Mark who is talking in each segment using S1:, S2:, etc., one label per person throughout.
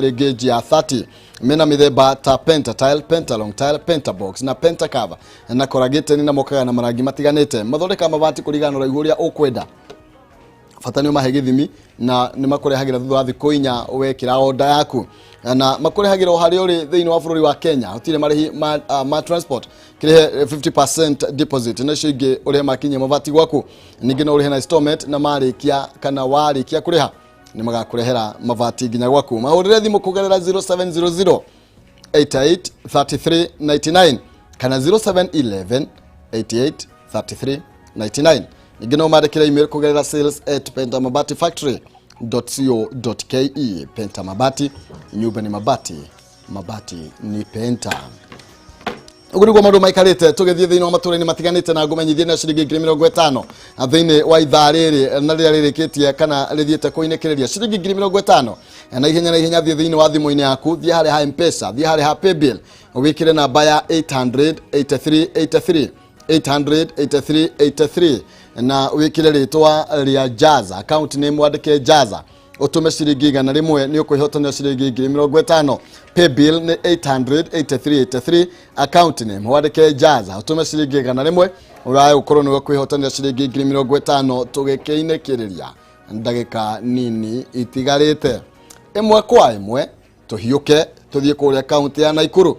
S1: Gauge ya 30 mena mĩthemba ta pentatile, pentalong tile, pentabox na pentacover na corrugated, na mokaga na marangi matiganĩte. Mathondeka mabati kũringana na ũraihu ũrĩa ũkwenda, bata nĩ ũmahe gĩthimi, na nĩ makũrehagĩra thutha wa thikũ 4 wekĩra oda yaku, na makũrehagĩra o harĩa ũrĩ thĩinĩ wa bũrũri wa Kenya. Gũtirĩ marĩhi ma transport. Kĩrĩhe 50% deposit na icio ingĩ ũrĩhe makinyia mabati gwaku. Ningĩ no ũrĩhe na installment, na marĩkia kana warĩkia kũrĩha nĩ magakũrehera mabati nginya gwaku. Mahũrĩre thimũ kũgerera 0700 88 33 99 kana 0711 88 33 99. Ningĩ no mandĩkĩre email kũgerera sales@pentamabatifactory.co.ke. Penta Mabati, nyumba ni mabati, mabati ni Penta. Ũguo nĩguo maũndũ maikarĩte. Tũgĩthiĩ thĩinĩ wa matũũra-inĩ matiganĩte na ngũmenyithie na ciringi 50,000 thĩinĩ wa ithaa rĩrĩ na rĩrĩa rĩrĩkĩtie kana rĩthiĩte kũinĩkĩrĩria, ciringi 50,000 na ihenya na ihenya. Thiĩ thĩinĩ wa thimũ-inĩ yaku, thiĩ harĩa ha Mpesa, thiĩ harĩa ha Paybill, wĩkĩre namba ya 883 83 883 83 na wĩkĩre rĩtwa rĩa Jaza, account name wandĩke Jaza, ũtũme ciringi 100, nĩ ũkwĩhotanĩra ciringi 50,000. Paybill nĩ 883 83, account name wandĩke Jaza, ũtũme ciringi 100, ũraya gũkorwo nĩwe kwĩhotanĩra ciringi 50,000. Tũgĩkĩinĩkĩrĩria ndagĩka nini itigarĩte, ĩmwe kwa ĩmwe tũhiũke tũthiĩ kũrĩa kaunti ya Naikuru.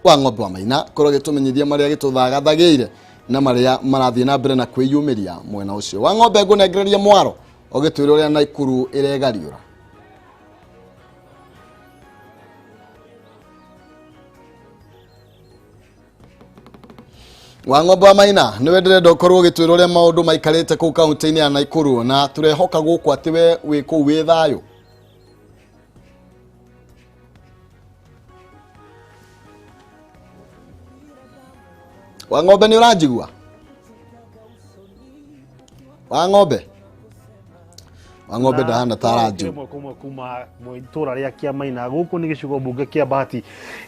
S1: Wa Ng'ombe wa Maina korwo gĩtũmenyithia marĩa gĩtũthagathagĩire na marĩa marathiĩ na mbere na kwĩyumĩria mwena ũcio. Wa Ng'ombe, ngũnengereria mwaro ũgĩtwĩra ũrĩa Naikuru ĩregariũra. Wa Ng'ombe wa Maina, nĩwe ndĩrenda ũkorwo ũgĩtwĩra ũrĩa maũndũ maikarĩte kũu kaunti-inĩ ya Naikuru, na tũrehoka gũkũ atĩ we wĩ kũu wĩ thayũ. Wa Ng'ombe, nĩ ũranjigua? Wa Ng'ombe, Wa Ng'ombe, ndahana ta aranjigua.
S2: Ĩmwe kwa ĩmwe kuma itũra rĩa Kĩamaina, gũkũ nĩ gĩcigo mbunge kĩa Bahati,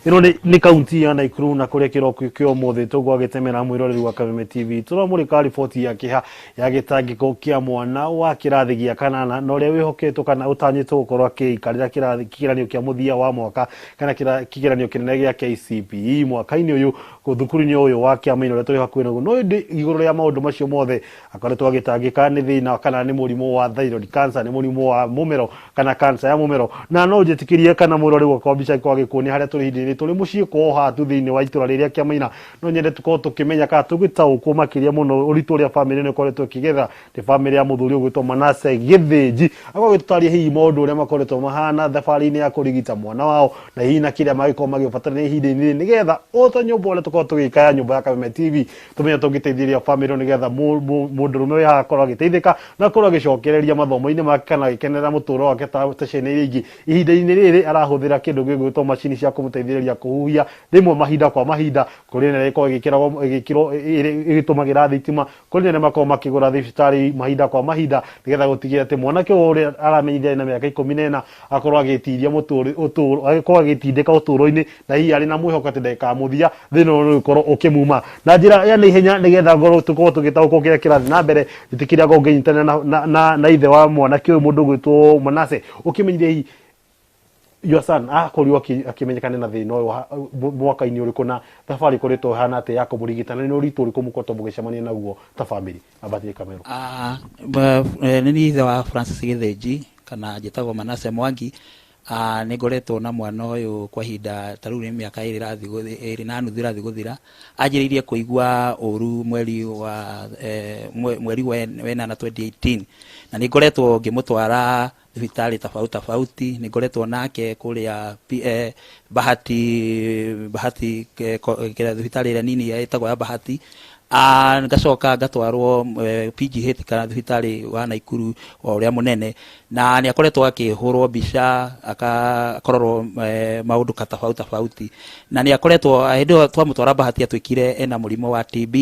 S2: ĩno nĩ kaunti ya Naikuru, na kũrĩa kĩroko kĩa ũmũthĩ tũgwagĩtemera mwĩroreri wa Kameme TV tũramũrĩka riboti ya kĩeha ya gĩtangĩko kĩa mwana wa kĩrathi gĩa kanana na ũrĩa wĩhoketwo kana ũtanyĩtwo gũkorwo akĩikarĩra kĩrathi kĩgeranio kĩa mũthia wa mwaka kana kĩgeranio kĩnene gĩa KCPE mwaka-inĩ ũyũ thukuru-inĩ ũyũ wa Kĩamaina ũrĩa tũrĩ hakuhĩ naguo. No ĩndĩ igũrũ rĩa maũndũ macio mothe akoretwo agĩtangĩka nĩ thĩna kana nĩ mũrimũ wa thyroid cancer, nĩ mũrimũ wa mũmero kana cancer ya mũmero. Na no njĩtĩkĩrie kana mũrori wakwa mbica ĩkorwo agĩkuonia harĩa tũrĩ ihinda-inĩ tũrĩ mũciĩ kwao haha tu thĩinĩ wa itũra rĩrĩa Kĩamaina. No nyende tũkorwo tũkĩmenya kana tũgĩtaũkwo makĩria mũno ũritũ ũrĩa bamĩrĩ ĩno ĩkoretwo ĩkĩgetha. Nĩ bamĩrĩ ya mũthuri ũgwĩtwo Manase Gĩthĩnji, akorwo agĩtũtarĩria hihi maũndũ ũrĩa makoretwo mahana thabarĩ-inĩ ya kũrigita mwana wao na hihi na kĩrĩa mangĩkorwo magĩbatara nĩ ihinda-inĩ rĩrĩ, nĩgetha o ta nyũmba ũrĩa tũkorwo tũgĩka ya nyũmba ya Kameme TV tũmenye tũngĩteithĩrĩria bamĩrĩ ĩno nĩgetha mũndũrũme wĩ haha akorwo agĩteithĩka na akorwo agĩcokereria mathomo-inĩ make kana agĩkenerera mũtũrĩre wake ta ciana iria ingĩ. Ihinda-inĩ rĩrĩ arahũthĩra kĩndũ gĩgwĩtwo macini cia kũmũteithĩrĩria kũhuhia rĩmwe mahinda kwa mahinda, kũrĩ na ĩrĩa ĩkoragwo ĩgĩkĩragwo ĩgĩkĩrwo ĩgĩtũmagĩra thitima, kũrĩ na arĩa makoragwo makĩgũra thibitarĩ mahinda kwa mahinda nĩgetha gũtigĩrĩra atĩ mwanake ũyũ ũrĩa aramenyithia arĩ na mĩaka 14 akorwo agĩtiria ũtũũro, akorwo agĩtindĩka ũtũũro-inĩ na hihi arĩ na mwĩhoko atĩ ndagĩka ya mũthia thĩna ũyũ nĩ ũgũkorwo ũkĩmuma na njĩra ya naihenya. Nĩgetha ngorwo tũkorwo tũgĩtaũkwo kĩrĩa kĩrathiĩ na mbere, njĩtĩkĩria ngorwo ngĩnyitanĩra na ithe wa mwanake ũyũ, mũndũ ũgwĩtwo Manase. Ũkĩmenyithia hihi your son akorirwo akĩmenyekana na thĩna ũyũ mwaka-inĩ ũrĩkũ, na thabarĩ ĩkoretwo ĩhana atĩa ya kũmũrigita, na nĩ ũritũ ũrĩkũ mũkoretwo mũgĩcemania naguo ta family? Ambatie Kamero.
S3: Ah, nĩ niĩ ithe wa Francis Gĩthĩnji kana njĩtagwo Manase Mwangi. Ah, nĩ ngoretwo na mwana ũyũ kwa ihinda ta rĩu nĩ mĩaka 2.5 ĩrathiĩ gũthira. Anjĩrĩirie kũigua ũru mweri wa ĩnana 2018, na nĩ ngoretwo ngĩmũtwara thibitarĩ tofauti tofauti. Nĩ ngoretwo nake kũrĩa Bahati, thibitarĩ ĩrĩa nini ĩtagwo ya Bahati. Ah, ngacoka ngatwarwo PGH kana thibitarĩ wa Naikuru wa ũrĩa mũnene, na nĩ akoretwo akĩhũrwo mbica, akarorwo maũndũ ka tofauti tofauti, na nĩ akoretwo hĩndĩ ĩyo twamũtwara Bahati atuĩkire ena mũrimũ wa TB,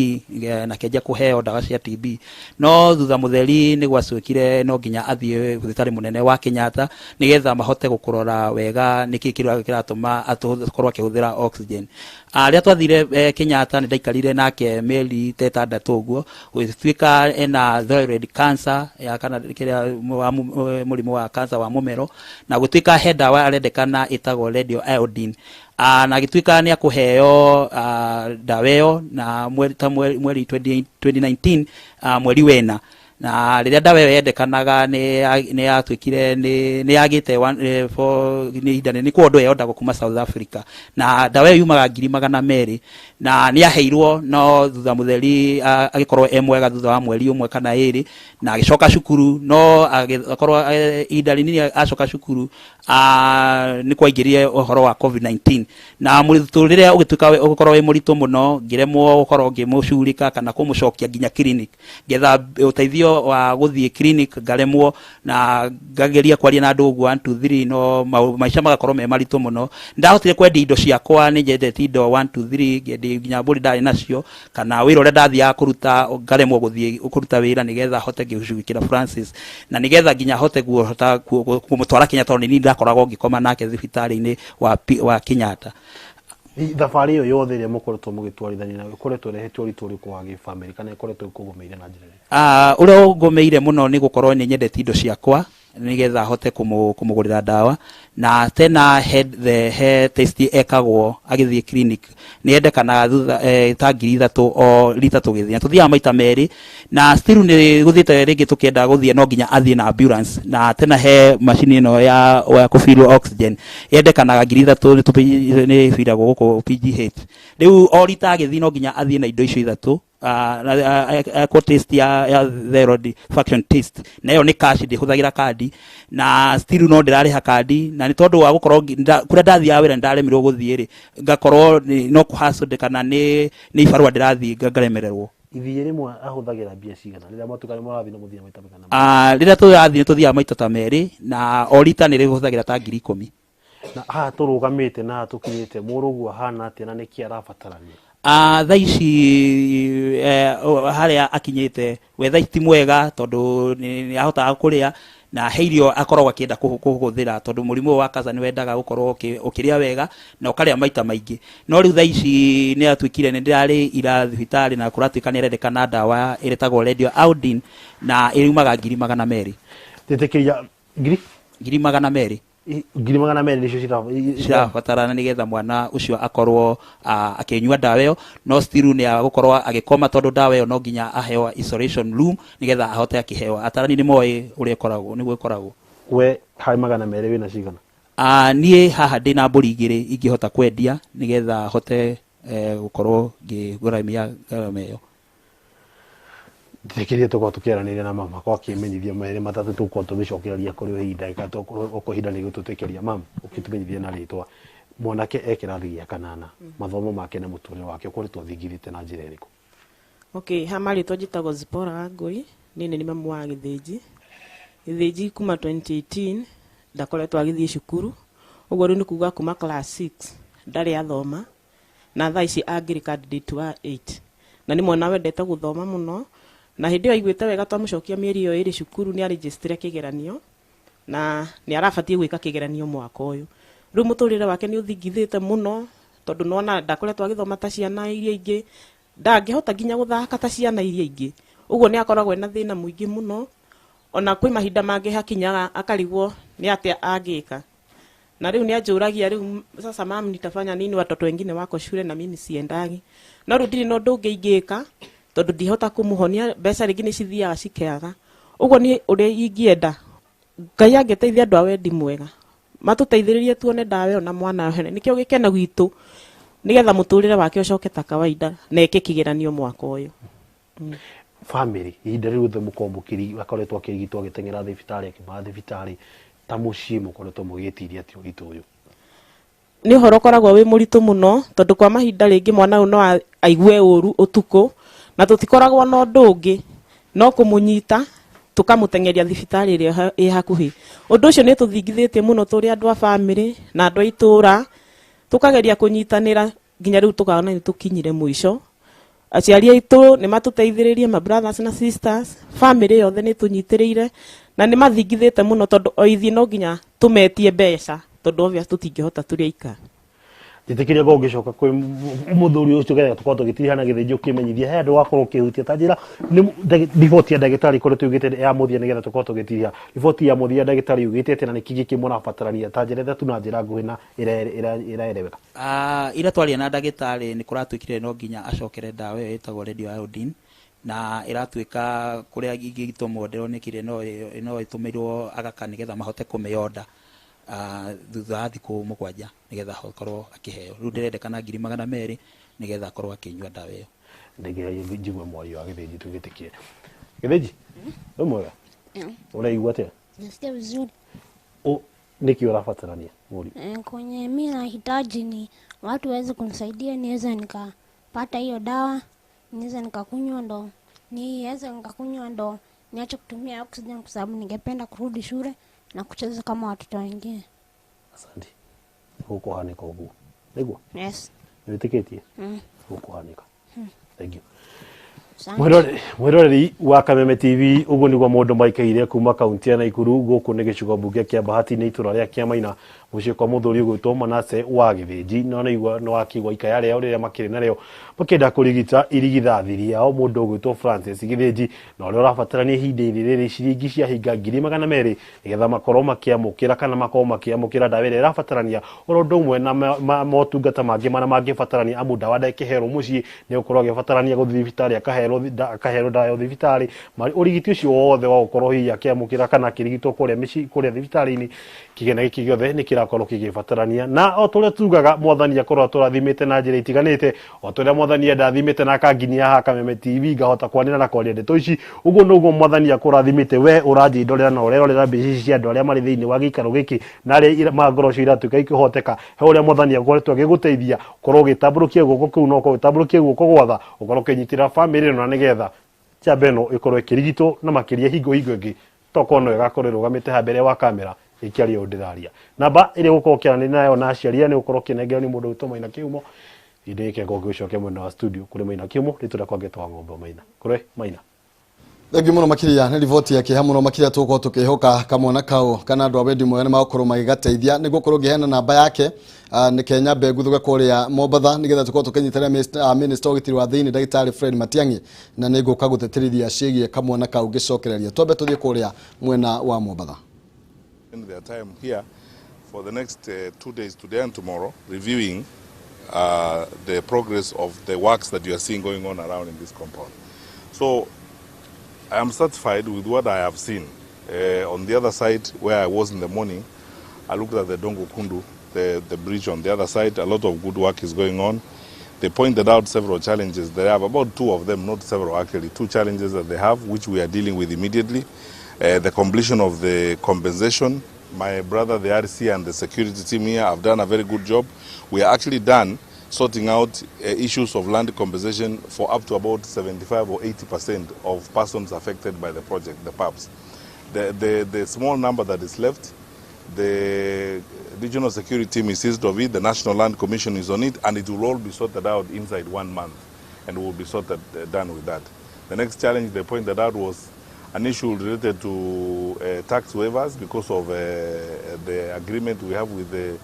S3: na akĩanjia kũheo ndawa cia TB, no thutha mũtheri nĩ gwatuĩkire no nginya athiĩ thibitarĩ mũnene wa Kenyatta nĩgetha mahote gũkũrora wega nĩkĩ kĩrĩa kĩratũma akorwo akĩhũthĩra oxygen. Ah, rĩrĩa twathire Kenyatta nĩ ndaikarire nake mĩeri ta 6 ũguo, gũgĩtuĩka ena thyroid cancer ya kana kĩrĩa wa Mũrimũ wa cancer wa mũmero, na gũtuĩka he ndawa arendekana ĩtagwo radio iodine. Na agĩtuĩka nĩ akũheo ndawa ĩyo na mweri ta mweri 20 2019, mweri wena. Na rĩrĩa ndawa ĩyo yendekanaga, nĩ yatuĩkire nĩ yagĩte for nĩ ihinda nĩ kũndũ yondagwo kuma South Africa, na ndawa ĩyo yumaga 200,000, na nĩ aheirwo, no thutha mũtheri agĩkorwo e mwega thutha wa mweri ũmwe kana ĩrĩ, na agĩcoka cukuru. No agĩkorwo ihinda rĩnini acoka cukuru, nĩ kwaingĩrire ũhoro wa COVID-19, na mũtũrĩre ũgĩtuĩka ũgĩkorwo wĩ mũritũ mũno, ngĩremwo gũkorwo ngĩmũcurĩka kana kũmũcokia nginya clinic. Ngetha ũteithio wa gũthiĩ clinic ngaremwo, na ngageria kwaria na andũ ũguo 1 2 3, no maica magakorwo me maritũ mũno. Ndahotire kwendia indo ciakwa, nĩ nyendete indo 1 2 3, ngendia nginya mbũri ndarĩ nacio, kana wĩra ũrĩa ndathiaga kũruta ngaremwo gũthiĩ kũruta wĩra, nĩgetha hote gũcugĩkĩra Francis, na nĩgetha nginya hote kũhota kũmũtwara Kenyatta, tondũ nĩ niĩ ndakoragwo ngĩkoma nake thibitarĩ-inĩ wa Kenyatta.
S2: Thabarĩ ĩyo yothe ĩrĩa mũkoretwo mũgĩtwarithania nayo ĩkoretwo ĩrehete ũritũ ũrĩkũ wa gĩbamĩrĩ, kana ĩkoretwo ĩkũgũmĩire na njĩra ĩrĩkũ?
S3: Ũrĩa ũngũmĩire mũno nĩ gũkorwo nĩ nyendete indo ciakwa nĩgetha hote kũmũgũrĩra ndawa. Na tena he test ekagwo agĩthiĩ clinic, nĩ yendekanaga thutha ta 3,000 o rita tũgĩthiĩ, na tũthiaga maita merĩ, na still nĩ gũthiĩte rĩngĩ tũkĩenda gũthiĩ no nginya athiĩ na ambulance. Na tena he macini ĩno ya kũfill oxygen yendekanaga 3,000, nĩ ĩbiragwo gũkũ PGH. Rĩu o rita agĩthiĩ no nginya athiĩ na indo icio ithatũ, ekwo test ya thyroid function test, na ĩyo nĩ cash, ndĩhũthagĩra kandi, na still no ndĩrarĩha kandi. Na nĩ tondũ wa gũkorwo kũrĩa ndathiaga wĩra nĩndaremirwo gũthiĩ rĩ, ngakorwo no kũhustle, kana nĩ ibarũa ndĩrathiĩ ngaremererwo.
S2: Ithiĩ rĩmwe ahũthagĩra mbia cigana rĩrĩa mwatuĩka nĩ mũrathiĩ na mũthiĩ maita maigana?
S3: Rĩrĩa tũrathiĩ nĩ tũthiaga maita ta merĩ, na o rita nĩ rĩhũthagĩra ta 10,000.
S2: Na haha tũrũgamĩte na haha tũkinyĩte, mũrũguo ahana atĩa, na nĩkĩ arabatarania?
S3: Thaa ici harĩa akinyĩte we thaa ici ti mwega, tondũ nĩ ahotaga kũrĩa, na he irio akoragwo akĩenda kũhũthĩra, tondũ mũrimũ ũyũ wa cancer nĩ wendaga gũkorwo ũkĩrĩa wega na ũkarĩa maita maingĩ. No rĩu thaa ici nĩ atuĩkire, nĩ ndĩrarĩ ira thibitarĩ, na kũratuĩka nĩ arendekana ndawa ĩretagwo radio iodine, na ĩrumaga 200,000.
S2: Tĩtĩkĩria ngiri?
S3: 200,000.
S2: 200,000 nĩcio
S3: cirabatarana nĩgetha mwana ũcio akorwo akĩnyua ndawa ĩyo. No still nĩ agũkorwo agĩkoma, tondũ ndawa ĩyo no nginya aheo isolation room nĩgetha ahote akĩheo. Atarani nĩ moĩ ũrĩa ĩkoragwo, nĩguo ĩkoragwo.
S2: We harĩ 200 wĩna cigana?
S3: Niĩ haha ndĩna mbũri igĩrĩ ingĩhota kwendia nĩgetha hote gũkorwo ngĩgũramia ngarama ĩyo.
S2: Njĩtĩkĩrie tũkorwo tũkĩaranĩria na mama kwa kĩmenyithia merĩ matatũ, tũkorwo tũgĩcokereria kũrĩ o ihinda okorwo ihinda nĩ gũtũtĩkĩria. Mam, ũkĩtũmenyithie na rĩtwa, mwanake e kĩrathi gĩa kanana, mathomo make na mũtũrĩre wake ũkoretwo ũthingithĩte na njĩra ĩrĩkũ?
S4: Okay, ha marĩtwa njĩtagwo Zipporah Wangũi, niĩ nĩ mamu wa Gĩthĩnji. Gĩthĩnji kuma 2018 ndakoretwo agĩthiĩ cukuru, ũguo rĩu nĩ kuga kuma class 6 ndarĩ athoma, na thaa ici angĩrĩ candidate wa 8, na nĩ mwana wendete gũthoma mũno. Na hĩndĩ ĩyo aiguĩte wega twamũcokia mĩeri ĩyo ĩrĩ cukuru, nĩ arĩnjĩstire kĩgeranio, na nĩ arabatiĩ gwĩka kĩgeranio mwaka ũyũ. Rĩu mũtũrĩre wake nĩ ũthingithĩte mũno, tondũ nona ndakoretwo agĩthoma ta ciana iria ingĩ, ndangĩhota nginya gũthaka ta ciana iria ingĩ, ũguo nĩ akoragwo ena thĩna mũingĩ mũno. Ona kwĩ mahinda mangĩ hakinyaga akarigwo nĩ atĩa angĩka, na rĩu nĩ anjũragia, "Rĩu sasa mam, nitafanya nini? Watoto wengine wako shule na mimi siendagi." No rĩu ndirĩ na ũndũ ũngĩ ingĩka, tondũ ndihota kũmũhonia, mbeca rĩngĩ nĩ cithiaga cikeaga. Ũguo niĩ ũrĩa ingĩenda, Ngai angĩteithia andũ a wendi mwega matũteithĩrĩrie tuone ndawa ĩyo na mwana ahone, nĩkĩo gĩkeno gitũ, nĩgetha mũtũrĩre wake ũcoke ta kawaida na eke kĩgeranio mwaka ũyũ.
S2: Family, ihinda rĩu rĩothe mũkorwo mũkĩri akoretwo akĩrigitwo, agĩteng'era thibitarĩ, akiumaga thibitarĩ, ta mũciĩ mũkoretwo mũgĩtiria atĩa ũritũ ũyũ?
S4: Nĩ ũhoro ũkoragwo wĩ mũritũ mũno, tondũ kwa mahinda rĩngĩ mwana ũyũ no aigue ũru ũtukũ, na tũtikoragwo na ũndũ ũngĩ no kũmũnyita tũkamũteng'eria thibitarĩ ĩrĩa ĩ hakuhĩ. Ũndũ ũcio nĩ tũthingithĩtie mũno tũrĩ andũ a bamĩrĩ na andũ a itũũra, tũkageria kũnyitanĩra nginya rĩu tũkona nĩ tũkinyire mũico. Aciari aitũ nĩ matũteithĩrĩrie, ma brothers na sisters, family yothe nĩ tũnyitĩrĩire na nĩ mathingithĩte mũno, tondũ o ithuĩ no nginya tũmetie mbeca, tondũ obvious tũtingĩhota tũrĩ aika.
S2: Njĩtĩkĩria ngorwo ngĩcoka kwĩ mũthuri ũcio getha tũkorwo tũgĩtirihana gĩthĩnji ũkĩmenyithia he andũ wakorwo ũkĩhutia ta njĩra nĩ riboti ya ndagĩtarĩ ĩkoretwo yugĩte ya mũthia nĩgetha tũkorwo tũgĩtiriha riboti ya mũthia ya ndagĩtarĩ yugĩte atĩa na nĩkĩ gĩkĩ mũrabatarania ta njĩra ithatũ na njĩra nguhĩ na ĩraereweka.
S3: Ira twaria na ndagĩtarĩ nĩ kũratuĩkire no nginya acokere ndawa ĩyo ĩtagwo radioiodine na ĩratuĩka kũrĩa ingĩtũmwo ndĩronekire no ĩtũmĩrwo agaka nĩgetha mahote kũmĩonda thutha wa thikũ 7 nĩgetha akorwo akĩheo. Rĩu ndĩrendekana 200,000 nĩgetha akorwo akĩnyua ndawa ĩyo.
S2: Ndĩngĩgeria njigue mwario wa Gĩthĩnji tũgĩtĩkie. Gĩthĩnji, wĩ mwega? Ũraigua atĩa?
S5: Nasikia vizuri.
S2: Nĩkĩ ũrabatarania mũriũ?
S5: Kwenye mimi nahitaji ni watu waweze kunisaidia niweze nikapata hiyo dawa, niweze nikakunywa ndo niweze nikakunywa ndo niache kutumia oxygen kwa sababu ningependa kurudi shule na kucheza kama watoto wengine.
S2: Asante. Gũkũhanĩka ũguo. Nĩguo?
S5: Yes.
S2: Nĩwĩtĩkĩtie? Gũkũhanĩka. Thank you. Mwĩroreri wa Kameme TV ũguo nĩguo mũndũ maikaire kuma kaunti ya Naikuru gũkũ nĩ gĩcigo mbunge kĩa Bahati nĩ itũra rĩa Kĩamaina mũciĩ kwa mũthuri ũgwĩtwo Manase wa Gĩthĩnji no nĩigua nĩ wakĩigua ikaya rĩao rĩrĩa makĩrĩ narĩo makĩenda kũrigita irigithathi rĩao mũndũ ũgwĩtwo Francis Gĩthĩnji na ũrĩa ũrabatarania ihinda-inĩ rĩrĩ ciringi cia hinga 200,000 nĩgetha makorwo makĩamũkĩra kana makorwo makĩamũkĩra ndawa ĩrĩa ĩrabatarania oro ũndũ ũmwe na motungata mangĩ marĩa mangĩbatarania amu ndawa ndĩkĩherwo mũciĩ nĩ gũkorwo agĩbatarania gũthiĩ thibitarĩ akaherwo ndawa ya thibitarĩ ũrigiti ũcio wothe wa gũkorwo hihi akĩamũkĩra kana akĩrigitwo kũrĩa mĩciĩ kũrĩa thibitarĩ-inĩ kĩgĩna gĩkĩ gĩothe nĩ kĩrakorwo kĩgĩbatarania na o tũrĩa tugaga mwathani akorwo atũrathimĩte na njĩra itiganĩte o tũrĩa mwathani andathimĩte na akanginyia haha Kameme TV ngahota kwanĩra na kwaria ndeto ici ũguo noguo mwathani akũrathimĩte we ũranjĩndorera na ũrerorera mbica ici cia andũ arĩa marĩ thĩinĩ wa gĩikaro gĩkĩ na arĩa ngoro cio iratuĩka ikĩhoteka he ũrĩa mwathani akoretwo agĩgũteithia ũkorwo ũgĩtambũrũkia guoko kũu na ũkorwo ũgĩtambũrũkia guoko gwatha ũkorwo ũkĩnyitĩrĩra bamĩrĩ ĩno na nĩgetha njamba ĩno ĩkorwo ĩkĩrigitwo na makĩria hingo ĩngĩ tokorwo no ĩgakorwo ĩrũgamĩte haha mbere wa kamera ĩkĩaria ũũ ndĩraria. Namba ĩrĩa ũgũkorwo ũkĩaranĩria nayo na aciari aya nĩ ũgũkorwo ũkĩnengerwo nĩ mũndũ ũgwĩtwo Maina Kĩhumo. Ihinda gĩkĩ ngorwo ngĩgũcokia mwena wa studio kũrĩ Maina Kĩhumo rĩtwa rĩakwa ngetwo Wang'ombe Maina. Kũrĩ Maina.
S1: Thengiũ mũno makĩria nĩ riboti ya kĩeha mũno makĩria tũgũkorwo tũkĩhoka kamwana kau kana andũ a wendi mwega nĩ magũkorwo magĩgateithia nĩguo ũkorwo ũngĩheana namba yake nĩ Kenya mbegu thuge kũrĩa Mombatha nĩgetha tũkorwo tũkĩnyitĩrĩra Minister wa ũgitĩri wa thĩinĩ ndagĩtarĩ Fred Matiang'i na nĩ ngũka gũtĩtĩrithia ciĩgiĩ kamwana kau ngĩcokereria. Twambe tũthiĩ kũrĩa mwena wa Mombatha.
S6: Their time here for the next 2 days, today and tomorrow, reviewing the progress of the works that you are seeing going on around in this compound. So I am satisfied with what I have seen. On the other side, where I was in the morning, I looked at the Dongo Kundu, the bridge on the other side. A lot of good work is going on. They pointed out several challenges. They have about 2 of them, not several actually, 2 challenges that they have, which we are dealing with immediately. The completion of the compensation. My brother, the RC and the security team here have done a very good job. We are actually done sorting out issues of land compensation for up to about 75 or 80% of persons affected by the project, the PAPs. The small number that is left, the regional security team is seized of it, the National Land Commission is on it, and it will all be sorted out inside 1 month, and will be sorted, done with that. The next challenge they pointed out was an issue related to tax waivers because of the agreement we have with the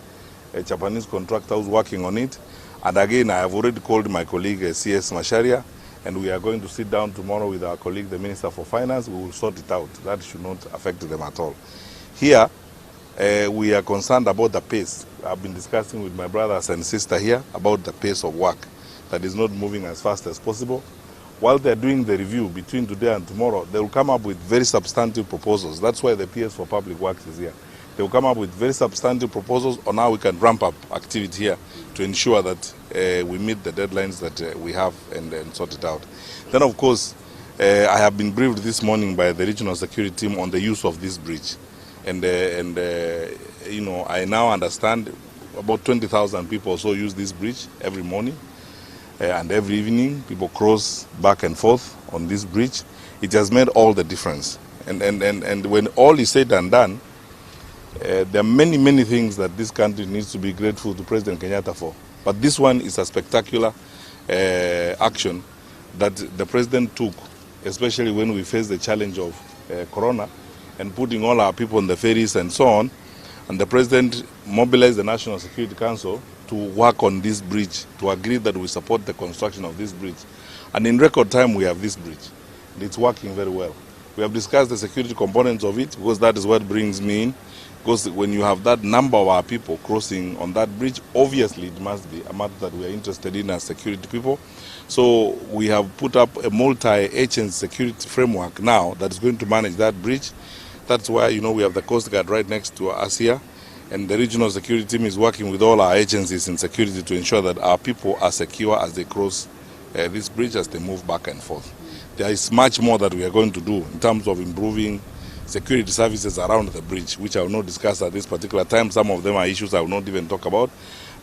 S6: Japanese contractor who's working on it. And again, I have already called my colleague CS Macharia, and we are going to sit down tomorrow with our colleague, the Minister for Finance. We will sort it out. That should not affect them at all. Here, we are concerned about the pace. I've been discussing with my brothers and sister here about the pace of work that is not moving as fast as possible. While they're doing the review between today and tomorrow, they will come up with very substantive proposals. That's why the PS for Public Works is here. They will come up with very substantive proposals on how we can ramp up activity here to ensure that we meet the deadlines that we have and sort it out. Then, of course, I have been briefed this morning by the regional security team on the use of this bridge. And you know, I now understand about 20,000 people also use this bridge every morning. And every evening, people cross back and forth on this bridge. It has made all the difference. And when all is said and done, there are many, many things that this country needs to be grateful to President Kenyatta for. But this one is a spectacular action that the president took, especially when we faced the challenge of Corona and putting all our people on the ferries and so on. And the president mobilized the National Security Council to work on this bridge, to agree that we support the construction of this bridge. And in record time, we have this bridge. And it's working very well. We have discussed the security components of it, because that is what brings me in. Because when you have that number of our people crossing on that bridge, obviously it must be a matter that we are interested in as security people. So we have put up a multi-agency security framework now that is going to manage that bridge. That's why, you know, we have the Coast Guard right next to us here. And the regional security team is working with all our agencies in security to ensure that our people are secure as they cross this bridge, as they move back and forth. There is much more that we are going to do in terms of improving security services around the bridge, which I will not discuss at this particular time. Some of them are issues I will not even talk about,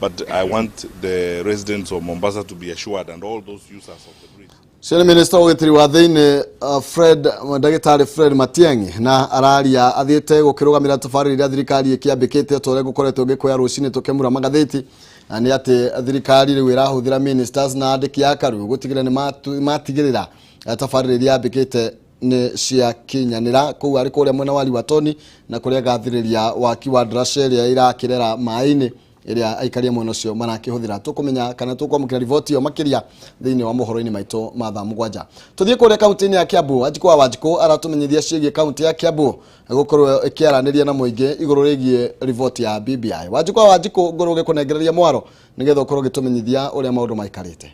S6: but I want the residents of Mombasa to be assured, and all those users of the bridge.
S1: Cio nĩ minista wa ũgitĩri wa thĩinĩ Fred ndagĩtarĩ Fred Matiang'i, na araria athiĩte gũkĩrũgamĩra tabarĩra iria thirikari ĩkĩambĩkĩte ta ũrĩa gũkoretwo gĩkũya rũcinĩ tũkĩmura magathĩti, na nĩ atĩ thirikari rĩu ĩrahũthĩra ministers na andĩki a karu gũtigĩrĩra nĩ matigĩrĩra tabarĩra iria yambĩkĩte nĩ ciakinyanĩra. Kũu arĩ kũrĩa mwena wa Liwatoni na kũrĩa gathĩrĩria waki wa ndaraca ĩrĩa ĩrakĩrera maĩ-inĩ ĩrĩa aikaria mwena ũcio marakĩhũthĩra. Tũkũmenya kana tũkwamũkĩra riboti ĩyo makĩria thĩinĩ wa mohoro-inĩ maitũ ma thaa 7. Tũthiĩ kũrĩa kaunti-inĩ ya Kiambu. Wanjikũ wa Wanjikũ aratũmenyithia ciĩgiĩ kaunti ya Kiambu gũkorwo ĩkĩaranĩria na mũingĩ igũrũ rĩgiĩ riboti ya BBI. Wanjikũ wa Wanjikũ, ngorwo ũgĩkũnengereria mwaro nĩgetha ũkorwo ũgĩtũmenyithia ũrĩa maũndũ maikarĩte.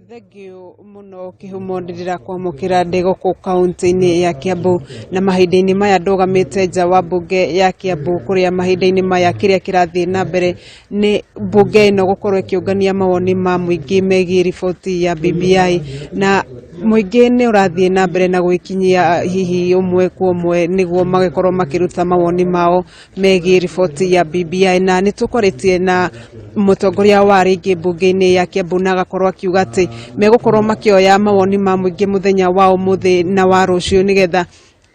S7: Thengiũ mũno Kĩhumo, ndĩrakwamũkĩra ndĩ gũkũ kaunti-inĩ ya Kiambu, na mahinda-inĩ maya ndũgamĩte nja wa mbunge ya Kiambu, kũrĩa mahinda-inĩ maya kĩrĩa kĩrathiĩ na mbere nĩ mbunge ĩno gũkorwo ĩkĩũngania mawoni ma mũingĩ megiĩ riboti ya BBI, na mũingĩ nĩ ũrathiĩ na mbere na gwĩkinyia hihi ũmwe kwa ũmwe nĩguo magĩkorwo makĩruta mawoni mao megiĩ riboti ya BBI. Na nĩ tũkwarĩtie na mũtongoria wa rĩngĩ mbunge-inĩ ya Kiambu, na agakorwo akiuga atĩ megũkorwo makĩoya mawoni ma mũingĩ mũthenya wa ũmũthĩ na wa rũciũ, nĩgetha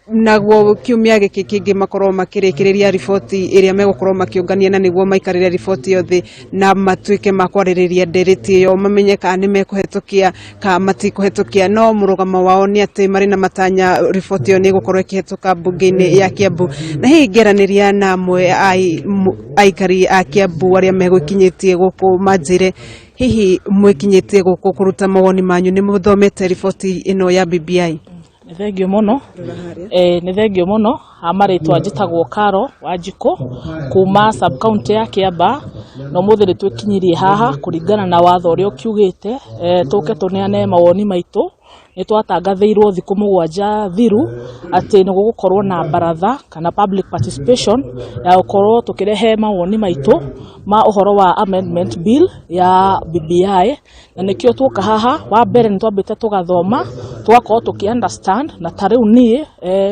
S7: naguo kiumia gĩkĩ kĩngĩ makorwo makĩrĩkĩrĩria riboti ĩrĩa megũkorwo makĩũngania, na nĩguo maikarĩre riboti yothe na matuĩke ma kwarĩrĩria ndereti ĩyo, mamenye kana nĩ mekũhetũkia kana matikũhetũkia. No mũrũgamo wao nĩ atĩ marĩ na matanya riboti ĩyo nĩ ĩgũkorwo ĩkĩhetũka mbunge-inĩ ya Kiambu. Na hihi ngĩaranĩria na amwe aikari a Kiambu arĩa megũkinyĩtie gũkũ, manjĩre hihi mwĩkinyĩtie gũkũ kũruta mawoni manyu, nĩ mũthomete riboti ĩno ya BBI?
S8: Nĩ thengio mũno, nĩ thengio mũno. Marĩtwa njĩtagwo Karo Wanjikũ kuma sub county ya Kiambaa, na ũmũthĩ nĩ twĩkinyirie haha kũringana na watho ũrĩa ũkiugĩte, tũke tũneane mawoni maitũ. Nĩ twatangathĩirwo thikũ 7 thiru atĩ nĩ gũgũkorwo na baratha kana public participation ya gũkorwo tũkĩrehe mawoni maitũ ma ũhoro wa amendment bill ya BBI, na nĩkĩo tuoka haha. Wa mbere nĩ twambĩte tũgathoma, tũgakorwo tũkĩ understand, na ta rĩu niĩ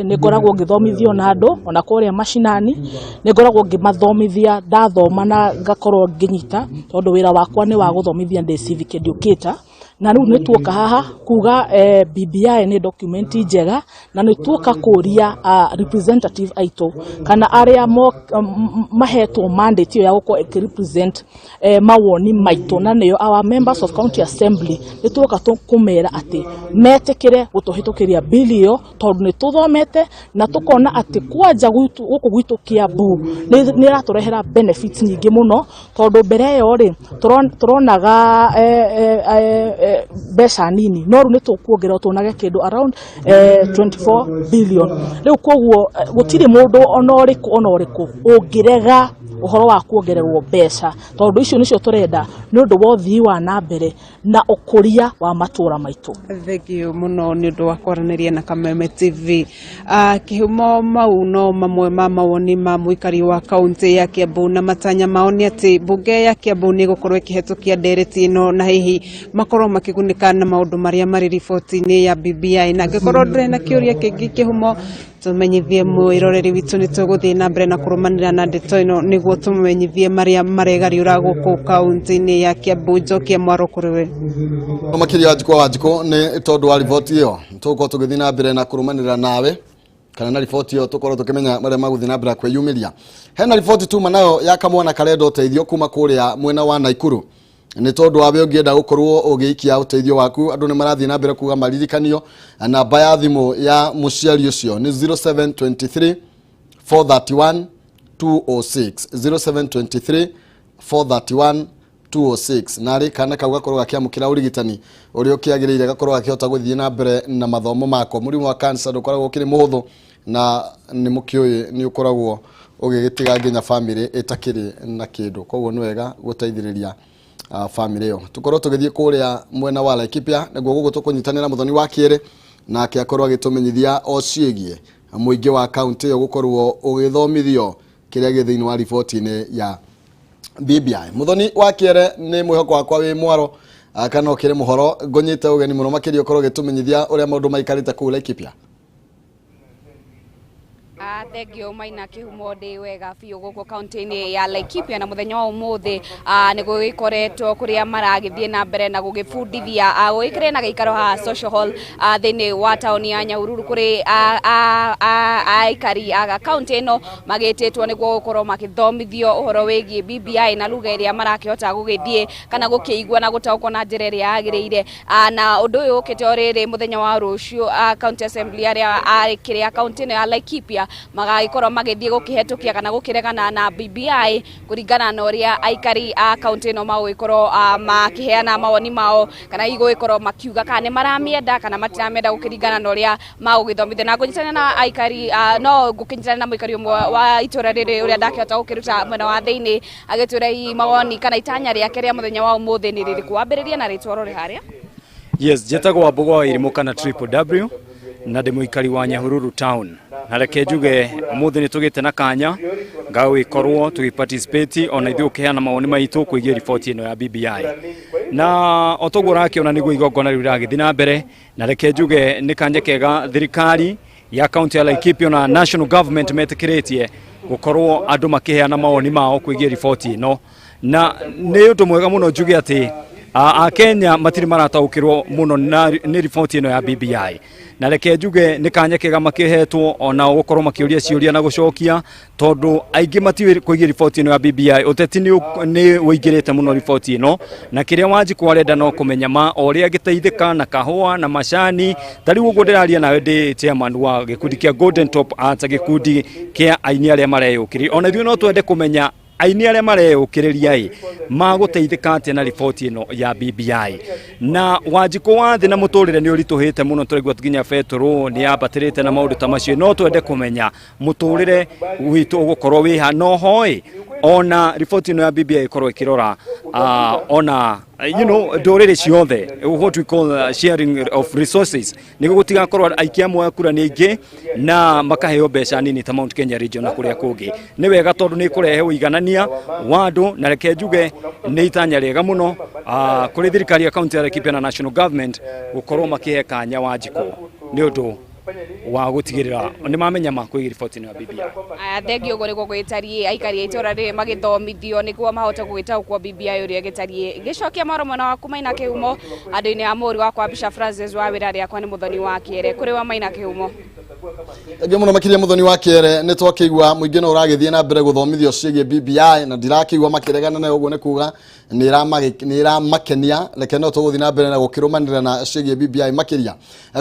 S8: nĩ ngoragwo ngĩthomithio na andũ ona kũrĩa macinani nĩ ngoragwo ngĩmathomithia, ndathoma na ngakorwo ngĩnyita, tondũ wĩra wakwa nĩ wa gũthomithia, ndĩ civic educator. Na rĩu nĩ tuoka haha kuga BBI nĩ document njega, na nĩ tuoka kũria representative aitũ kana arĩa mahetwo mandate ĩyo ya gũkorwo ĩkĩ represent mawoni maitũ, na nĩo our members of county assembly. Nĩ tuoka kũmera atĩ metĩkĩre gũtũhĩtũkĩria bill ĩyo, tondũ nĩ tũthomete na tũkona atĩ kwanja gũkũ gwitũ Kiambu nĩ ĩratũrehera benefits nyingĩ mũno, tondũ mbere ĩyo rĩ tũronaga mbeca nini, no rĩu nĩ tũkuongererwo tuonage kĩndũ around 24 billion. Rĩu koguo gũtirĩ mũndũ ona ũrĩkũ ona ũrĩkũ ũngĩrega ũhoro wa kuongererwo mbeca, tondũ icio nĩcio tũrenda nĩ ũndũ wa ũthii wa na mbere na ũkũria wa matũra maitũ.
S7: Thengio mũno nĩ ũndũ wa kwaranĩria na Kameme TV. Kĩhumo, mau no mamwe ma mawoni ma mũikari wa kaunti ya Kiambu, na matanya mao nĩ atĩ mbunge ya Kiambu nĩ ĩgũkorwo ĩkĩhetũkia ndereti ĩno, na hihi makorwo makĩgunĩka na maũndũ marĩa marĩ riboti-inĩ ya BBI. Na angĩkorwo ndũrĩ na kĩũria kĩngĩ Kĩhumo, tũmenyithie mwĩroreri witũ, nĩ tũgũthiĩ na mbere na kũrũmanĩra na ndeto ĩno nĩguo tũmenyithie marĩa maregariũra gũkũ kaunti-inĩ ya Kiambu. Njokie mwaro kũrĩ we.
S1: Makĩria Wanjikũ wa Wanjikũ nĩ tondũ wa riboti ĩyo, tũgũkorwo tũgĩthiĩ na mbere na kũrũmanĩrĩra nawe. Kana na riboti ĩyo tũkorwo tũkĩmenya marĩa magũthiĩ na mbere kwĩyumĩria. Hena riboti tuma nayo ya kamwana karenda ũteithio kuma kũrĩa mwena wa Naikuru. Nĩ tondũ wawe ũngĩenda gũkorwo ũgĩikia ũteithio waku, andũ nĩ marathiĩ na mbere kuga maririkanio. Namba ya thimũ ya mũciari ũcio nĩ 0723 431 206, 0723 431 206. Narĩ kana kau gakorwo gakĩamũkĩra ũrigitani ũrĩa ũkĩagĩrĩire, gakorwo gakĩhota gũthiĩ na mbere na mathomo mako. Mũrimũ wa cancer ndũkoragwo ũkĩrĩ mũhũthũ, na nĩ mũkĩũĩ nĩ ũkoragwo ũgĩgĩtiga nginya bamĩrĩ ĩtakĩrĩ na kĩndũ. Koguo nĩ wega gũteithĩrĩria bamĩrĩ ĩyo. Tũkorwo tũgĩthiĩ kũrĩa mwena wa Laikipia nĩguo gũkũ tũkũnyitanĩra Mũthoni wa Kĩerĩ, nake akorwo agĩtũmenyithia o ciĩgiĩ mũingĩ wa kaunti ĩyo gũkorwo ũgĩthomithio kĩrĩa gĩ thĩinĩ wa riboti-inĩ ya BBI. Muthoni wa Kĩere, nĩ mwĩhoko wakwa wĩ mwaro kana ũkĩrĩ mũhoro. Ngũnyite ũgeni mũno makĩria ũkorwo ũgĩtũmenyithia ũrĩa maũndũ maikarĩte kũu Laikipia.
S9: Thengio Maina Kĩhumo, ndĩ wega biũ gũkũ kaunti-inĩ ya Laikipia, na mũthenya wa ũmũthĩ nĩ gũgĩkoretwo kũrĩa maragĩthiĩ na mbere na gũgĩbundithia gũgĩkĩrĩ na gĩikaro haha social hall thĩinĩ wa taũni ya Nyahururu, kũrĩ aikari a kaunti ĩno magĩtĩtwo nĩguo gũkorwo magĩthomithio ũhoro wĩgiĩ BBI na lugha ĩrĩa marakĩhota gũgĩthiĩ kana gũkĩigua na gũtaũkwo na njĩra ĩrĩa yagĩrĩire. Na ũndũ ũyũ ũkĩte o rĩrĩ mũthenya wa rũciũ county assembly arĩa kĩrĩa kaunti ĩno ya Laikipia magagĩkorwo magĩthiĩ gũkĩhetũkia kana gũkĩregana na BBI kũringana na ũrĩa aikari a kaunti ĩno magũgĩkorwo makĩheana mawoni mao, kana hihi gũgĩkorwo makiuga kana nĩ maramĩenda kana matiramĩenda, gũkĩringana na ũrĩa magũgĩthomithio. Na ngũnyitanĩra na aikari no ngũkĩnyitanĩra na mũikari ũmwe wa itũra rĩrĩ ũrĩa ndakĩhota gũkĩruta mwena wa thĩinĩ, agĩtwĩra hihi mawoni kana itanya rĩake rĩa mũthenya wa ũmũthĩ nĩ rĩrĩkũ. Wambĩrĩria na rĩtwa rũrĩ harĩa.
S10: Yes, njĩtagwo Wambũgũ wa Irimũ kana Triple W, na ndĩ mũikari wa Nyahururu town. Na reke njuge ũmũthĩ nĩ tũgĩte na kanya gagũgĩkorwo tũgĩ participate ona ithuĩ ũkĩheana mawoni maitũ kwĩgiĩ riboti ĩno ya BBI. Na o toguo ũrakĩona nĩguo igongona rĩu rĩragĩthiĩ na mbere, na reke njuge nĩ kanya kega thirikari ya kaunti ya Laikipia na national government metĩkĩrĩtie gũkorwo andũ makĩheana mawoni mao kwĩgiĩ riboti ĩno. Na nĩ ũndũ mwega mũno njuge atĩ Akenya matirĩ marataũkĩrwo mũno na nĩ riboti ĩno ya BBI. Na reke njuge nĩ kanya kega makĩhetwo onao gũkorwo makĩũria ciũria na gũcokia, tondũ aingĩ matiũĩ kwĩgiĩ riboti ĩno ya BBI. Ũteti nĩ ũingĩrĩte mũno riboti ĩno, na kĩrĩa Wanjikũ arenda no kũmenya ma o ũrĩa angĩteithĩka na kahũa na macani. Ta rĩu ũguo ndĩraria nawe, ndĩ chairman wa gĩkundi kĩa Golden Top Arts, gĩkundi kĩa aini arĩa mareyũkĩrĩria. Ona ithuĩ no twende kũmenya aini arĩa mareyũkĩrĩria ĩ magũteithĩka atĩa na riboti ĩno ya BBI. Na Wanjikũ wa thĩ na mũtũrĩre nĩ ũritũhĩte mũno, tũraigua nginya betũrũ nĩ yambatĩrĩte na maũndũ ta macio. No twende kũmenya mũtũrĩre witũ ũgũkorwo wĩha noho ĩ ona riboti ĩno ya BBI ĩkorwo ĩkĩrora ona ndũrĩrĩ ciothe, what we call sharing of resources, nĩguo gũtigakorwo aikia amwe a kura nĩ aingĩ na makaheo mbeca nini ta Mount Kenya region na kũrĩa kũngĩ. Nĩ wega tondũ nĩ kũrehe ũiganania wa andũ, na reke njuge nĩ itanya rĩega mũno kũrĩ thirikari ya kaunti ya Laikipia na national government gũkorwo makĩhe kanya Wanjikũ nĩ ũndũ wa gũtigĩrĩra nĩ mamenya ma kwĩgiĩ riboti ĩno ya BBI.
S9: Aya, thengio. Ũguo nĩguo gwĩtariĩ, aikari a itũra rĩrĩ magĩthomithio nĩguo mahote gũgĩtaũkwo BBI ũrĩa ĩgĩtariĩ. Ngĩcokia mwaro mwena waku Maina Kĩhumo, andũ-inĩ a mũri wakwa mbica Francis wa wĩra rĩakwa nĩ Mũthoni wa Kĩere. Kũrĩ wa Maina Kĩhumo.
S1: Thengiũ mũno makĩria, Mũthoni wa Kĩere. Nĩ twakĩigua mũingĩ no ũragĩthiĩ na mbere gũthomithio ciĩgiĩ BBI, na ndirakĩigua makĩregana nayo. Ũguo nĩ kuga nĩ ĩramakenia. Reke no tũgũthiĩ na mbere na gũkĩrũmanĩrĩra na ciĩgiĩ BBI makĩria.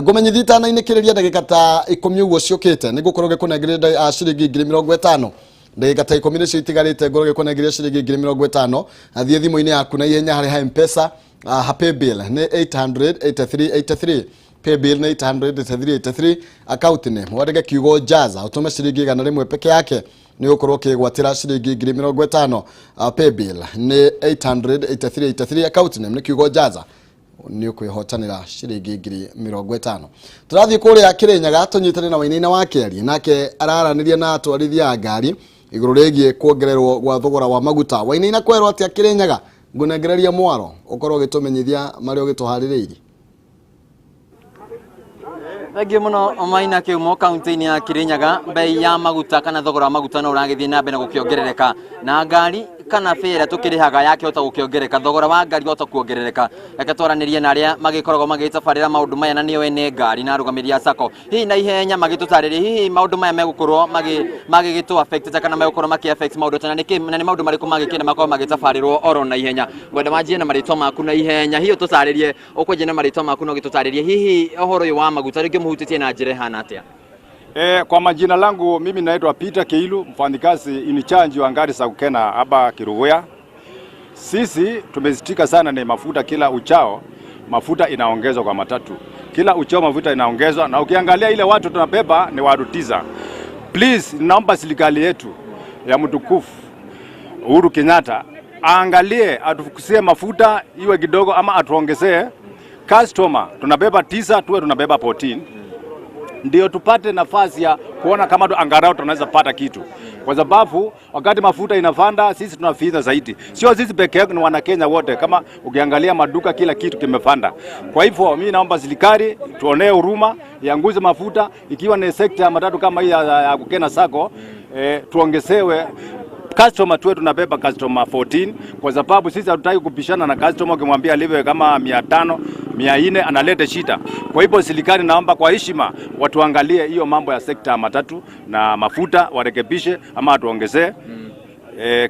S1: Ngũmenyithia itana-inĩkĩrĩria ndagĩka ta 10 ũguo ciũkĩte nĩ ngũkorwo ngĩkũnengeria ciringi 50,000. Ndagĩka ta 10 nĩcio itigarĩte ngorwo ngĩkũnengeria ciringi 50,000. Thiĩ thimũ-inĩ yaku na ihenya harĩ ha M-Pesa, ha paybill nĩ 88383, paybill nĩ 88383, account nĩ wandĩke kiugo jaza, ũtũme ciringi 100 peke yake, nĩ ũgũkorwo ũkĩgwatĩra ciringi 50,000. Paybill nĩ 88383, account name nĩ kiugo jaza, nĩ ũkwĩhotanĩra ciringi 50,000. Tũrathiĩ kũrĩa Kĩrĩnyaga tũnyitane na Wainaina wa Kĩarie, nake araranĩria na atwarithia a ngari igũrũ rĩgiĩ kuongererwo gwa thogora wa maguta. Wainaina, kwerwo atĩa Kĩrĩnyaga? Ngũnengereria mwaro ũkorwo ũgĩtũmenyithia marĩa ũgĩtũharĩrĩirie.
S11: Thengio mũno, Maina Kĩhumo. Kaunti-inĩ ya Kirinyaga, bei ya maguta kana thogora wa maguta no ũragĩthiĩ na mbere na gũkĩongerereka, na ngari Kana fare ĩrĩa tũkĩrĩhaga yakĩhota gũkĩongerereka, thogora wa ngari wahota kuongerereka. Reke twaranĩrie na arĩa magĩkoragwo magĩtabarĩra maũndũ maya na nĩo ene ngari na arũgamĩrĩri a sacco, hihi na ihenya magĩtũtarĩrie hihi maũndũ maya megũkorwo magĩgĩtũ affect kana megũkorwo makĩ affect maũndũ ta na nĩkĩ, na nĩ maũndũ marĩkũ magĩkĩenda makorwo magĩtabarĩrwo oro na ihenya. Ngwenda wanjie na marĩtwa maku na ihenya, hihi ũtũtarĩrie, ũkwanjia na marĩtwa maku na ũgĩtũtarĩrie hihi ũhoro ũyũ wa maguta rĩngĩ mũhutĩtie na njĩra ĩhana atĩa?
S12: Kwa majina langu mimi naitwa Peter Keilu, mfanyikazi in charge wa ngari za Kukena hapa Kiruguya. Sisi tumesitika sana ni mafuta, kila uchao mafuta inaongezwa kwa matatu. Kila uchao mafuta inaongezwa, na ukiangalia ile watu tunabeba ni watu 9. Please, naomba serikali yetu ya mtukufu Uhuru Kenyatta aangalie, atufukusie mafuta iwe kidogo ama atuongezee customer. Tunabeba 9 tuwe tunabeba 14. Ndio tupate nafasi ya kuona kama angalau tunaweza pata kitu. Kwa sababu wakati mafuta inafanda sisi tunafidha zaidi. Sio sisi peke yetu, ni wana Kenya wote. Kama ukiangalia maduka kila kitu kimefanda. Kwa hivyo mimi naomba serikali tuonee huruma, ianguze mafuta, ikiwa ni sekta ya matatu kama hii ya Kukena Sacco, tuongezewe customer, tuwe tunabeba customer 14, kwa sababu sisi hatutaki kupishana na customer. Ukimwambia live kama 500, 400 analete shida. Kwa hivyo serikali naomba kwa heshima watuangalie hiyo mambo ya sekta ya matatu na mafuta, warekebishe ama watuongezee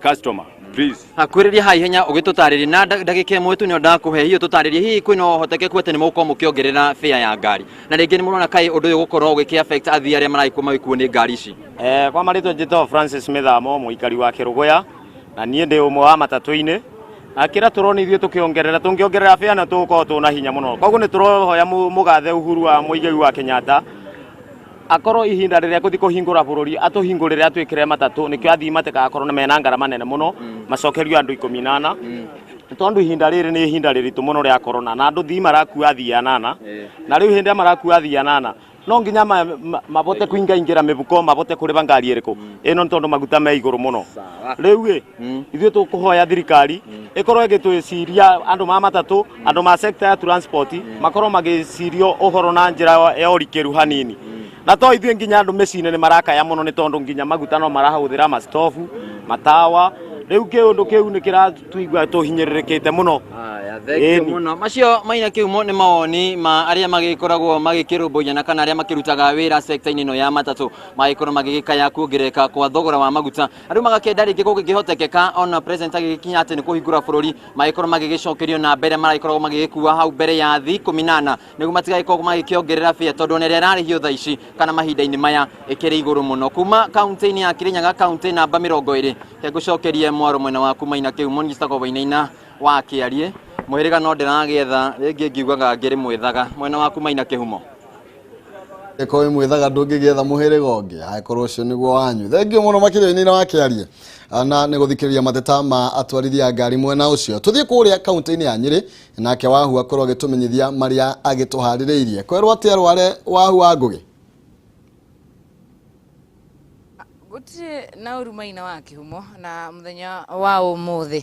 S12: customer please.
S11: Hakwĩrĩria ha ihenya ũgĩtũtarĩria na ndagĩka ĩmwe tu nĩyo ndakũhe, hihi ũtũtarĩrie hihi kwĩna ũhotekeku atĩ nĩ mũgũkorwo mũkĩongerera fare ya ngari, na rĩngĩ nĩ mũrona kaĩ ũndũ ũyũ gũkorwo ũgĩkĩ affect athii arĩa maragĩkorwo magĩkuo nĩ ngari ici?
S13: Kwa marĩtwa njĩtagwo Francis Mĩthamo, mũikari wa Kĩrũgũya, na niĩ ndĩ ũmwe wa matatũ-inĩ. Na kĩrĩa tũrona ithuĩ tũkĩongerera, tũngĩongerera fare na tũgũkorwo tũna hinya mũno. Koguo nĩ tũrohoya mũgathe Uhuru wa Muigai wa Kenyatta akorwo ihinda rĩrĩa gũthiĩ kũhingũra bũrũri atũhingũrĩre atwĩkĩre matatũ, nĩkĩo athii matikakorwo na mena ngarama nene mũno, macokerio andũ 18, tondu ihinda rĩrĩ nĩ ihinda rĩritũ mũno rĩa corona, na andũ thii marakua athii anana, na rĩu hĩndĩ ĩrĩa marakua athii anana no nginya mabote kuingaingĩra mĩbuko, mabote kũrĩba ngari ĩrĩkũ ĩno, nĩ tondũ maguta me igũrũ mũno. Rĩu ĩ ithuĩ tũkũhoya thirikari ĩkorwo ĩgĩtwĩciria andũ ma matatũ, andũ ma sector ya transport makorwo magĩcirio ũhoro na njĩra ya ũrikĩru hanini. Na to ithuĩ nginya andũ mĩciĩ-inĩ nĩ marakaya mũno, nĩ tondũ nginya maguta no marahũthĩra mastobu, matawa. Rĩu kĩũndũ kĩu nĩ kĩratũigua tũhinyĩrĩrĩkĩte mũno.
S11: Thank you mũno. Macio Maina Kĩhumo nĩ mawoni ma arĩa magĩkoragwo magĩkĩrũmbũiya kana arĩa makĩrutaga wĩra sekta-inĩ ĩno ya matatũ, magĩkorwo magĩgĩkaya kuongerereka kwa thogora wa maguta. Andũ magakĩenda rĩngĩ kũngĩhotekeka ona president agĩgĩkinya atĩ nĩ kũhingũra bũrũri, magĩkorwo magĩgĩcokerio na mbere maragĩkoragwo magĩgĩkua hau mbere ya athii 18, nĩguo matigagĩkorwo magĩkĩongerera fare, tondũ ona ĩrĩa ĩrarĩhio thaa ici kana mahinda-inĩ maya ĩkĩrĩ igũrũ mũno. Kuma kaunti-inĩ ya Kirinyaga, kaunti namba 20, ngũcokerie mwaro mwena waku Maina Kĩhumo, njĩtagwo Wainaina wa Kĩarie. Mũhĩrĩga no ndĩragĩetha rĩngĩ ngiugaga ngĩrĩ mwĩthaga. Mwena waku Maina Kĩhumo.
S1: Ĩkorwo mwĩthaga ndũngĩgĩetha mũhĩrĩga ũngĩ, angĩkorwo ũcio nĩguo wanyu. Thank you mũno makĩria Wainaina wa Kĩarie na nĩ gũthikĩrĩria mateta ma atwarithia a ngari mwena ũcio. Tũthiĩ kũrĩa kaunti-inĩ ya Nyĩrĩ, nake Wahu akorwo agĩtũmenyithia marĩa agĩtũharĩrĩirie. Kwerwo atĩa Rware Wahu wa Ngũgĩ?
S14: Gũtirĩ na ũru Maina wa Kĩhumo, na mũthenya wa ũmũthĩ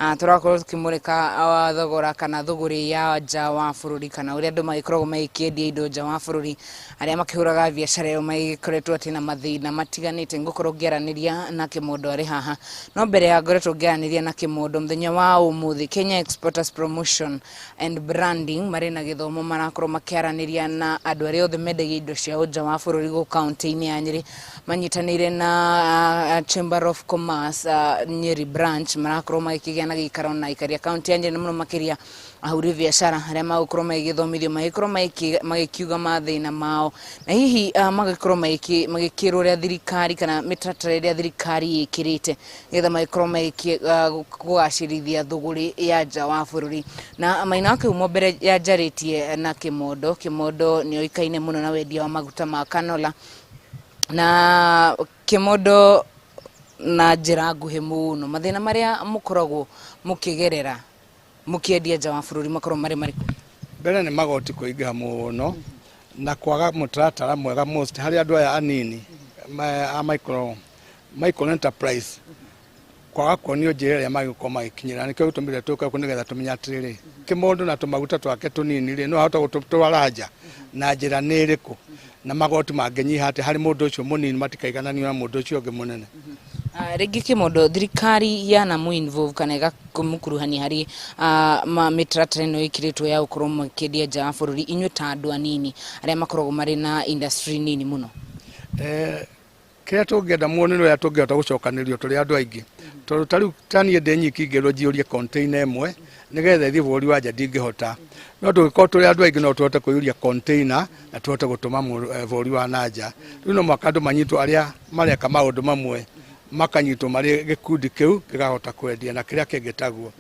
S14: tũrakorwo tũkĩmũrĩka thogora kana thũgũrĩ ya nja wa bũrũri, kana ũrĩa andũ magĩkoragwo magĩkĩendia indo nja wa bũrũri, arĩa makĩhũraga biacara ĩyo magĩkoretwo atĩ na mathĩna matiganĩte. Ngũkorwo ngĩaranĩria na Kĩmondo arĩ haha, no mbere ya ngoretwo ngĩaranĩria na Kĩmondo mũthenya wa ũmũthĩ, Kenya Exporters Promotion and Branding marĩ na gĩthomo marakorwo makĩaranĩria na andũ arĩa othe mendagia indo ciao nja wa bũrũri gũkũ kaunti-inĩ ya Nyĩrĩ, manyitanĩire na Chamber of Commerce Nyeri branch, marakorwo magĩkĩgĩa na gĩikaro na aikaria kaunti ya Nyĩrĩ, na mũno makĩria ahũri biacara arĩa magũkorwo magĩgĩthomithio, magĩkorwo magĩkiuga mathĩna mao, na hihi magĩkorwo magĩkĩrwo ũrĩa thirikari kana mĩtaratara ĩrĩa thirikari ĩkĩrĩte nĩgetha magĩkorwo kũgacĩrithia thũgũrĩ ya nja wa bũrũri. Na Maina wa Kĩhumo mbere ya njarĩtie na Kĩmondo, Kĩmondo nĩ oĩkaine mũno na wendia wa maguta ma canola, na Kĩmondo na njĩra nguhĩ mũno, mathĩna marĩa mũkoragwo mũkĩgerera mũkĩendia nja wa bũrũri makorwo marĩ marĩkũ?
S15: Mbere nĩ magoti kũingĩha mũno na kwaga mũtaratara mwega most harĩ andũ aya anini a micro enterprise, kwaga kuonio njĩra ĩrĩa magĩkorwo magĩkinyĩra. Nĩkĩo gĩtũmire tũke gũkũ nĩgetha tũmenye atĩrĩrĩ, Kĩmondo na tũmaguta twake tũnini rĩ, no ahote gũtũtwara nja na njĩra nĩ ĩrĩkũ, na magoti mangĩnyiha atĩ harĩ mũndũ ũcio mũnini matikaigananio na mũndũ ũcio ũngĩ mũnene.
S14: Rĩngĩ Kĩmondo, thirikari yanamũ involve kana ĩgakũmũkuruhania harĩ mĩtaratara ĩno ĩkĩrĩtwo ya gũkorwo makĩendia nja wa bũrũri, inyuĩ ta andũ anini arĩa makoragwo marĩ na industry nini mũno?
S15: Kĩrĩa tũngĩenda muone nĩ ũrĩa tũngĩhota gũcokanĩrĩrio tũrĩ andũ aingĩ, tondũ ta rĩu ta niĩ ndĩ nyiki ingĩrwo njiyũrie container ĩmwe nĩgetha ĩthiĩ bũrũri wa nja ndingĩhota, no tũngĩkorwo tũrĩ andũ aingĩ no tũhote kũiyũria container na tũhote gũtũma bũrũri wa na nja. Rĩu no mũhaka andũ manyitwo arĩa mareka maũndũ mamwe makanyitwo marĩ gĩkundi kĩu gĩkahota kwendia na kĩrĩa kĩngĩ taguo.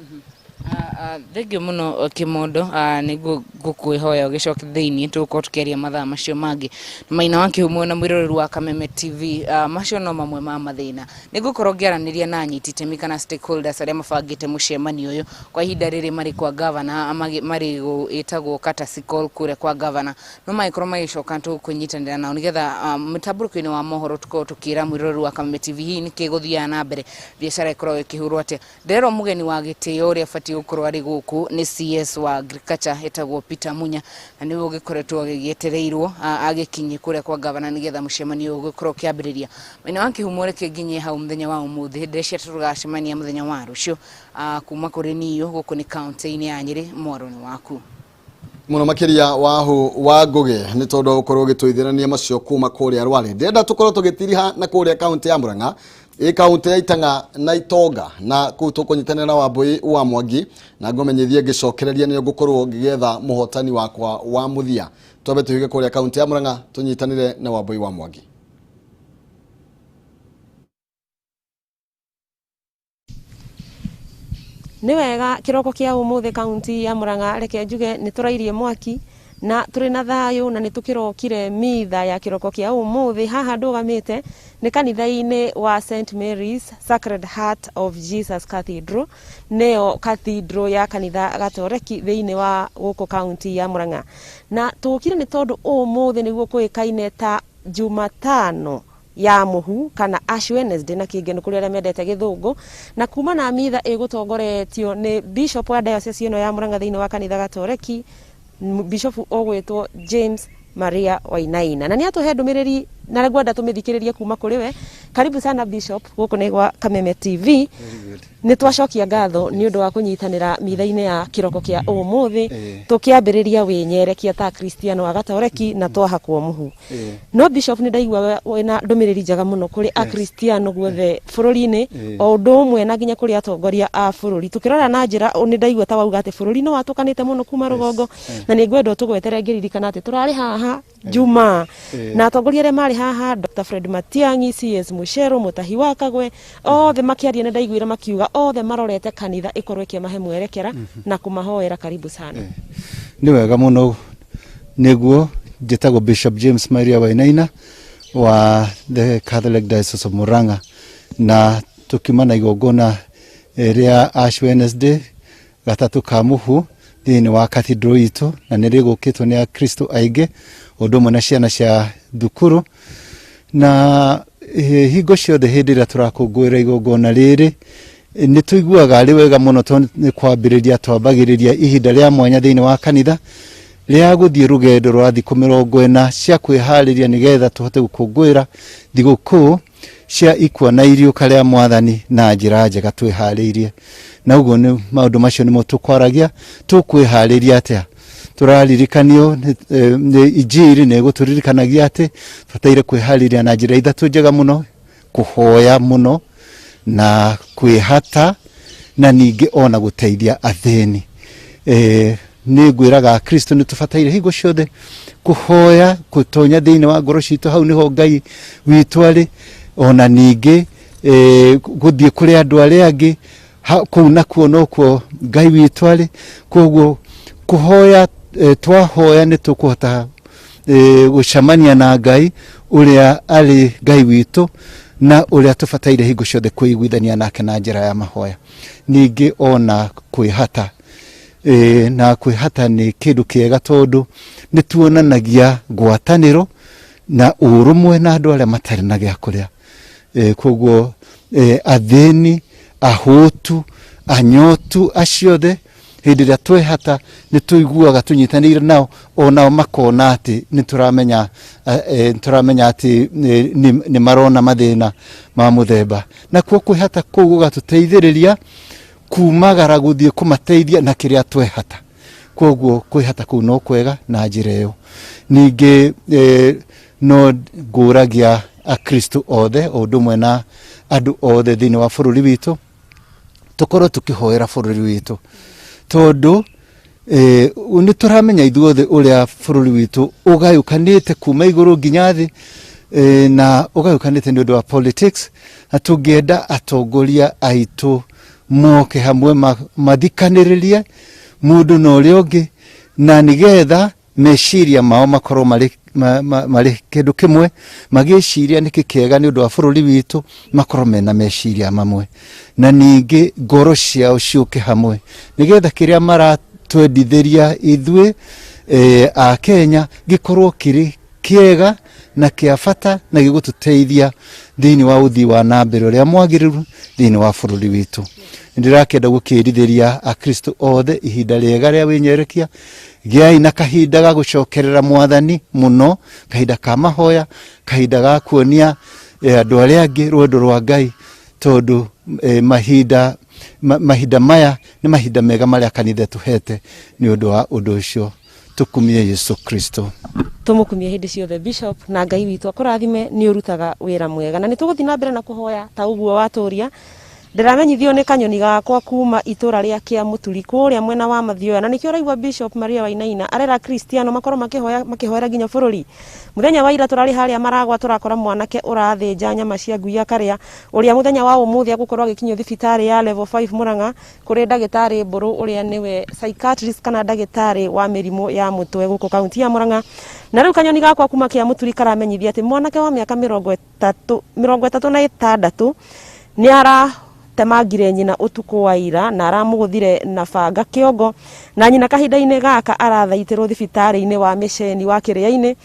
S14: Thengiũ mũno Kĩmondo, nĩ ngũkwĩhoya ũgĩcoke thĩiniĩ tũgũkorwo tũkĩaria mathaa macio mangĩ. Maina wa Kĩhumo na mwĩroreri wa Kameme TV, macio no mamwe ma mathĩna. Nĩ ngũkorwo ngĩaranĩria na anyiti itemi kana stakeholders arĩa mabangĩte mũcemanio ũyũ kwa ihinda rĩrĩ marĩ kwa gavana, marĩ ĩtagwo Courtesy Call kũrĩa kwa gavana, no magĩkorwo magĩcoka tũkũnyitanĩra nao nĩgetha mũtambũrũko-inĩ wa mohoro tũkorwo tũkĩra mwĩroreri wa Kameme TV hihi nĩkĩ gũthiaga na mbere, biacara ĩkoragwo ĩkĩhũrwo atĩa. Ndĩrerwo mũgeni wa gĩtĩo ũrĩa abatiĩ gũkorwo arĩ gũkũ nĩ CS wa Agriculture etagwo Peter Munya, na nĩwe ũgĩkoretwo agĩgĩetereirwo agĩkinye kũrĩa kwa gavana nĩgetha mũcemanio ũyũ ũgĩkorwo ũkĩambĩrĩria. Maina wa Kĩhumo, reke nginyie hau mũthenya wa ũmũthĩ, ndĩreciria tũgacemania mũthenya wa rũciũ. Kuma kũrĩ niyo gũkũ nĩ kaunti-inĩ ya Nyĩrĩ, mwaro nĩ waku.
S1: Muno makiria wahu wa Ngugi nĩ tondũ wa gũkorwo ũgĩtũithĩrania macio kuma kũrĩa Rware. Ndĩrenda tũkorwo tũgĩtiriha na kũrĩa kaunti ya Murang'a, ĩ kaunti ya Itang'a na Itonga, na kũu tũkũnyitanĩra na Wambui wa Mwangi, na ngũmenyithie ngĩcokereria nĩyo ngũkorwo ngĩgetha mũhotani wakwa wa mũthia. Twambe tũhike kũrĩa kaunti ya Murang'a tũnyitanĩre na Wambui wa Mwangi.
S16: Nĩ wega kĩroko kĩa ũmũthĩ kaunti ya Murang'a, reke njuge nĩ tũrairie mwaki na tũrĩ na thayũ na nĩ tũkĩrokire mitha ya kĩroko kĩa ũmũthĩ. Haha ndũgamĩte nĩ kanitha-inĩ wa St Mary's Sacred Heart of Jesus Cathedral, nĩyo cathedral ya kanitha Gatoreki thĩinĩ wa gũkũ kaunti ya Murang'a, na tũkire nĩ tondũ ũmũthĩ nĩguo kũĩkaine ta Jumatano ya mũhu kana Ash Wednesday na kĩngeno kũrĩ arĩa mendete gĩthũngũ, na kuma na mitha ĩgũtongoretio nĩ Bishop wa diocese ĩno ya Murang'a thĩinĩ wa kanitha Gatoreki, Bishop ũgwĩtwo James Maria Wainaina, na nĩ atũhe ndũmĩrĩri na ngwenda tũmĩthikĩrĩrie kuma kũrĩ we. Karibu sana Bishop, gũkũ nĩ gwa Kameme TV. Nĩ twacokia ngatho nĩ ũndũ wa kũnyitanĩra mitha-inĩ ya kĩroko kĩa ũmũthĩ tũkĩambĩrĩria wĩnyerekia ta Kristiano a Gatoreki na twahakwo mũhu. No Bishop, nĩ ndaigua wĩna ndũmĩrĩri njega mũno kũrĩ Akristiano guothe bũrũri-inĩ, o ũndũ ũmwe na nginya kũrĩ atongoria a bũrũri. Tũkĩrora na njĩra nĩ ndaigua ta wauga atĩ bũrũri nĩ watũkanĩte mũno kuma rũgongo, na nĩ ngwenda ũtũgwetere ngĩririkana atĩ tũrarĩ haha Jumaa na atongoria arĩa marĩ haha, Dr. Fred Matiang'i, CS Mucheru, Mutahi wa Kagwe, othe makĩaria nĩ ndaiguire makiuga othe marorete kanitha ĩkorwo ĩkĩmahe mwerekera na kũmahoera. Karibu sana.
S17: Nĩ wega mũno. Nĩguo njĩtagwo Bishop James Maria Wainaina wa the Catholic Diocese of Murang'a, na tũkiuma na igongona rĩa Ash Wednesday, gatatũ ka mũhu, thĩinĩ wa cathedral itũ, na nĩ rĩgũkĩtwo nĩ akristo aingĩ ũndũ ũmwe na ciana cia thukuru. Na hingo ciothe hĩndĩ ĩrĩa tũrakũngũĩra igongona rĩrĩ nĩ tũiguaga arĩ wega mũno, tondũ nĩ kwambĩrĩria twambagĩrĩria ihinda rĩa mwanya thĩinĩ wa kanitha rĩa gũthiĩ rũgendo rwa thikũ 40 cia kwĩharĩria nĩgetha tũhote gũkũngũĩra thigũkũ cia ikua na iriũka rĩa mwathani na njĩra njega twĩharĩirie. Na ũguo nĩ maũndũ macio nĩmo tũkwaragia, tũkwĩharĩria atĩa. Tũraririkanio nĩ injiri, nĩ ĩgũtũririkanagia atĩ tũbataire kwĩharĩria na njĩra ithatũ njega mũno: kũhoya mũno, na kwĩhata, na ningĩ ona gũteithia athĩni. Nĩ ngwĩraga Kristo nĩ tũbataire hingo ciothe kũhoya, gũtonya thĩinĩ wa ngoro citũ, hau nĩho Ngai witũ arĩ, ona ningĩ gũthiĩ kũrĩ andũ arĩa angĩ, kũu nakuo nokuo Ngai witũ arĩ. Koguo kũhoya, twahoya nĩ tũkũhota gũcemania na Ngai ũrĩa arĩ Ngai witũ na ũrĩa tũbataire hingo ciothe kwĩiguithania nake na njĩra ya mahoya. Ningĩ ona kwĩhata, na kwĩhata nĩ kĩndũ kĩega tondũ nĩ tuonanagia ngwatanĩro na ũrũmwe na andũ arĩa matarĩ na gĩa kũrĩa. Koguo athĩni, ahũtu, anyotu, acio othe Hĩndĩ ĩrĩa twehata nĩ tũiguaga tũnyitanĩire nao, onao makona atĩ nĩ tũramenya, nĩ tũramenya atĩ nĩ marona mathĩna ma mũthemba. Nakuo kwĩhata kũu gũgatũteithĩrĩria kumagara gũthiĩ kũmateithia na kĩrĩa twehata. Koguo kwĩhata kũu no kwega na njĩra ĩyo. Ningĩ no ngũragia akristo othe o ũndũ ũmwe na andũ othe thĩinĩ wa bũrũri witũ, tũkorwo tũkĩhoera bũrũri witũ, tondũ nĩ tũramenya ithuothe ũrĩa bũrũri witũ ũgayũkanĩte kuma igũrũ nginya thĩ, na ũgayũkanĩte nĩ ũndũ wa politics. Na tũngĩenda atongoria aitũ moke hamwe, mathikanĩrĩrie mũndũ na ũrĩa ũngĩ, na nĩgetha meciria mao makorwo marĩ marĩ kĩndũ kĩmwe, magĩciria nĩkĩ kĩega nĩ ũndũ wa bũrũri witũ, makorwo mena meciria mamwe, na ningĩ ngoro ciao ciũke hamwe, nĩgetha kĩrĩa maratwendithĩria ithuĩ a Kenya gĩkorwo kĩrĩ kĩega na kĩa bata na gĩgũtũteithia thĩinĩ wa ũthii wa na mbere ũrĩa mwagĩrĩru thĩinĩ wa bũrũri witũ. Nĩndĩrakĩenda gũkĩrithĩria akristo othe ihinda rĩega rĩa wĩnyerekia. Gĩai na kahinda ga gũcokerera mwathani mũno, kahinda ka mahoya, kahinda ga kuonia andũ arĩa angĩ rwendo rwa Ngai, tondũ mahinda maya nĩ mahinda mega marĩa kanitha tũhete. Nĩ ũndũ wa ũndũ ũcio, tũkumie Yesu Kristo.
S16: Tũmũkumie hĩndĩ ciothe, Bishop, na Ngai witũ akũrathime, nĩ ũrutaga wĩra mwega, na nĩ tũgũthiĩ na mbere na kũhoya ta ũguo watũria. Ndĩramenyithio nĩ kanyoni gakwa kuma itũra rĩa Kĩamũturi kũrĩa mwena wa Mathioya, na nĩkĩo ũraigua Bishop Maria Wainaina arera Kristiano makorwo makĩhoya, makĩhoera nginya bũrũri. Mũthenya wa ira tũrarĩ harĩa Maragwa, tũrakora mwanake ũrathĩnja nyama cia ngui akarĩa, ũrĩa mũthenya wa ũmũthĩ agũkorwo agĩkinyio thibitarĩ ya level 5 Murang'a kũrĩ ndagĩtarĩ Mbũrũ, ũrĩa nĩwe psychiatrist kana ndagĩtarĩ wa mĩrimũ ya mũtwe gũkũ kaunti ya Murang'a. Na rĩu kanyoni gakwa kuma Kĩamũturi karamenyithia atĩ mwanake wa mĩaka 36 nĩ aratemangire nyina ũtukũ wa ira na aramũgũthire na banga kĩongo, na nyina kahinda-inĩ gaka arathaitĩrwo thibitarĩ-inĩ wa Mĩceni wa Kĩrĩa-inĩ,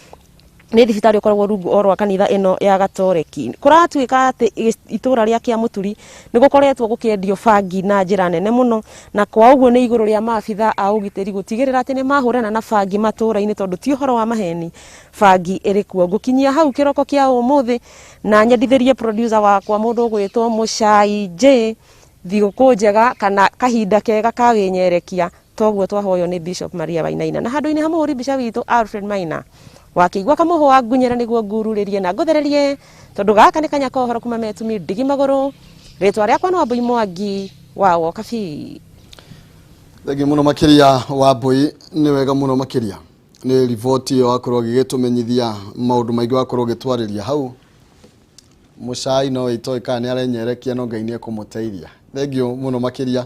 S16: nĩ thibitarĩ ũkoragwo rungu o rwa kanitha ĩno ya Gatoreki. Kũratuĩka atĩ itũra rĩa Kĩamũturi nĩ gũkoretwo gũkĩendio bangi na njĩra nene mũno, na kwa ũguo nĩ igũrũ rĩa maabitha a ũgitĩri gũtigĩrĩra atĩ nĩ mahũrana na bangi matũra-inĩ, tondũ ti ũhoro wa maheni, bangi ĩrĩ kuo. Ngũkinyia hau kĩroko kĩa ũmũthĩ na nyendithĩrie producer wakwa, mũndũ ũgwĩtwo Mũcai J, thigũkũ njega kana kahinda kega ka wĩnyerekia, toguo twahoywo nĩ Bishop Maria Wainaina. Na handũ-inĩ ha mũhũri mbica witũ Alfred Maina, wakĩigua kamũhũ wa ngunyĩra nĩguo ngururĩrie na ngũthererie, tondũ gaka nĩ kanya ka ũhoro kuma metumi ndigi magũrũ. Rĩtwa rĩakwa nĩ Wambui Mwangi wa Wokabi.
S1: Thengiũ mũno makĩria, Wambui, nĩ wega mũno makĩria nĩ riboti ĩyo wakorwo ũgĩgĩtũmenyithia maũndũ maingĩ, wakorwo ũgĩtwarĩria hau. Mũcai no itoĩ kana nĩ arenyerekia, no Ngai nĩ ekũmũteithia. Thengiũ mũno makĩria.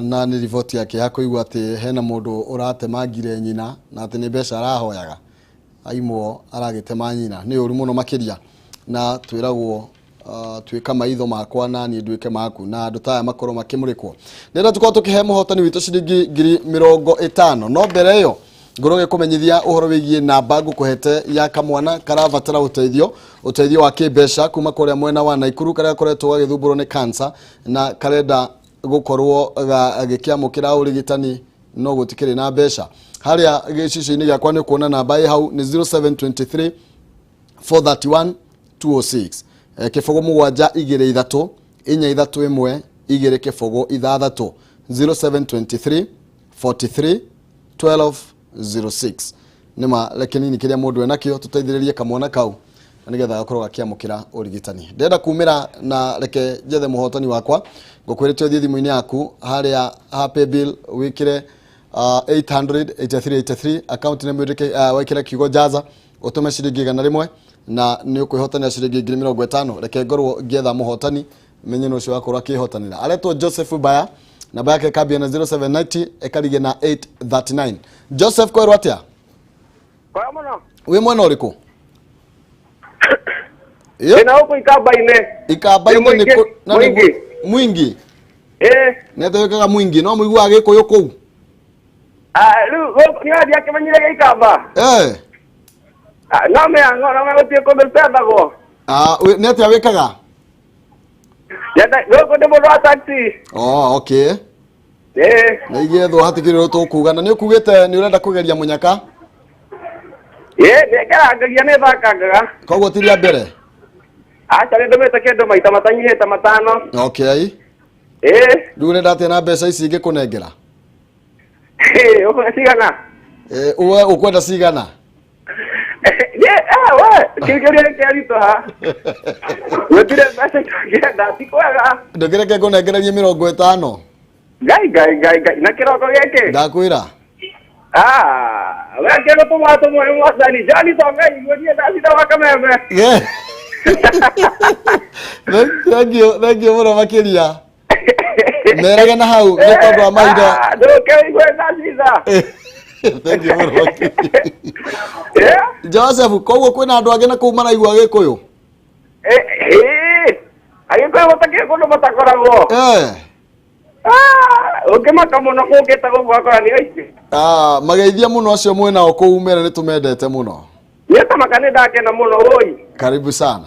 S1: Na nĩ riboti ya kĩeha kũigua atĩ hena mũndũ ũratemangire nyina na atĩ nĩ mbeca arahoyaga, aimwo aragĩtema nyina. Nĩ ũru mũno makĩria, na twĩragwo tuĩka maitho makwa na niĩ nduĩke maku, na andũ ta aya makorwo makĩmũrĩkwo. Nĩenda tũkorwo tũkĩhe mũhotani witũ ciringi 50,000, no mbere ĩyo ngorwo gĩkũmenyithia ũhoro wĩgiĩ namba ngũkũhete ya kamwana karabatara ũteithio wa kĩmbeca kuma kũrĩa mwena wa Naikuru, karĩa gakoretwo gagĩthumbũrwo nĩ cancer na karenda gũkorwo gagĩkĩamũkĩra ũrigitani, no gũtikĩrĩ na mbeca. Harĩa gĩcicio-inĩ gĩakwa nĩ ũkuona namba ĩ hau, nĩ 0723 431 206, 0 7 23 4 3 1 2 0 6, 0723 43 1206. Nĩma reke nini kĩrĩa mũndũ enakĩo tũteithĩrĩrie kamwana kau na nĩgetha gakorwo gakĩamũkĩra ũrigitani. Ndĩrenda kumĩra na reke njethe mũhotani wakwa. Ngũkwĩrĩte ũthiĩ thimũ-inĩ yaku harĩa ha paybill, wĩkĩre 883 account name, wĩndĩke wĩkĩre kiugo jaza, ũtũme ciringi 100 na nĩ ũkwĩhotanĩra ciringi 50,000. Reke ngorwo ngĩetha mũhotani, menye nũ ũcio wakorwo akĩhotanĩra. Aretwo Joseph Baya, namba yake ĩkambia na 0790 ĩkarigia na 839. Joseph, kwerwo atĩa?
S18: Kwa mũno.
S1: Wĩ mwena ũrĩkũ?
S18: Ndĩna gũkũ Ikamba-inĩ.
S1: Ikamba-inĩ
S18: Mũingĩ,
S1: nĩ na nĩ
S18: Mũingĩ.
S1: Mwingi.
S18: Ĩĩ.
S1: Nĩ atĩ mwingi no mũiguaga gĩkũyũ kũu?
S18: Ah, rĩu gũkũ nĩ wathiĩ akĩmenyire gĩikamba. Ah, no mĩhango, no gũtirĩ kũndũ tethagwo.
S1: Ah, nĩ atĩa wĩkaga?
S18: Gũkũ ndĩ mũndũ wa taxi.
S1: Oh, okay.
S18: Ĩĩ.
S1: Na igethwo hatikĩrĩ ũndũ tũkuga na nĩ ũkugĩte nĩ ũrenda kũgeria mũnyaka.
S18: Ĩĩ, nĩngerangagia nĩthakangaga.
S1: Koguo ti rĩa mbere.
S18: Aca nĩndũmĩte kĩndũ maita matanyihĩte matano.
S1: Okay.
S18: Ĩĩ.
S1: Rĩu ũrenda atĩa na mbeca ici ingĩkũnengera?
S18: Ĩĩ, ũkwenda cigana?
S1: Eh, we ũkwenda cigana?
S18: Ĩĩ, we, kĩũria kĩaritũha. Gũtirĩ mbeca itangĩenda, ti kwega.
S1: Ndũkĩreke ngũnengererie 50.
S18: Ngai ngai ngai ngai na kĩroko gĩkĩ.
S1: Ndakwĩra.
S18: Ah, we kĩgũtũmwo tũmwo nĩ mwathani. John to Ngai guo niĩ ndacinda wa kameme.
S1: Yeah. Thank you, thank you mũno makĩria. Merage na hau nĩ tondũ wa mahinda.
S18: Ndũke ũigue ndacinda.
S1: Thank you mũno makĩria. Joseph, koguo kwĩna andũ angĩ na kũu maraigua Gĩkũyũ?
S18: Ĩĩ. Agĩkũyũ gũtakĩrĩ kũndũ matakoragwo.
S1: Eh.
S18: Ũngĩmaka mũno kũngĩta gũkũ wakora nĩ aingĩ.
S1: Ah, mageithia mũno acio mwĩnao kũu mere nĩ tũmendete mũno.
S18: Niĩ tamaka nĩ ndakena mũno woi.
S1: Karibu sana.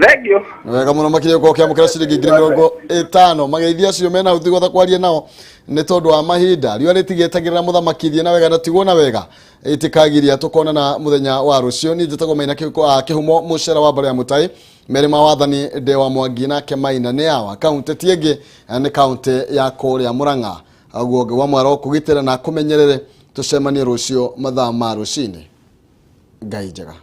S18: Thank you.
S1: Nĩ wega mũno makĩria gũkorwo ũkĩamũkĩra ciringi 50,000. Mageithia acio mena hau tigwatha kwaria nao nĩ tondũ wa mahinda. Riũa rĩtigĩtagĩrĩra mũthamaki thiĩ na wega na tigwo na wega. Ĩtĩkagiria tũkonana mũthenya wa rũciũ. Niĩ njĩtagwo Maina Kĩhumo mũcera wa mbara ya Mũtai. Merĩ ma wathani ndĩ wa Mwangi nake Maina nĩ awa. Kaũntĩ ti ĩngĩ nĩ kaũntĩ ya kũrĩa Mũrang'a. Ũguo wa mwaro kũgitĩra na kũmenyerere tũcemanie rũciũ mathaa ma rũcinĩ. Ngai njega.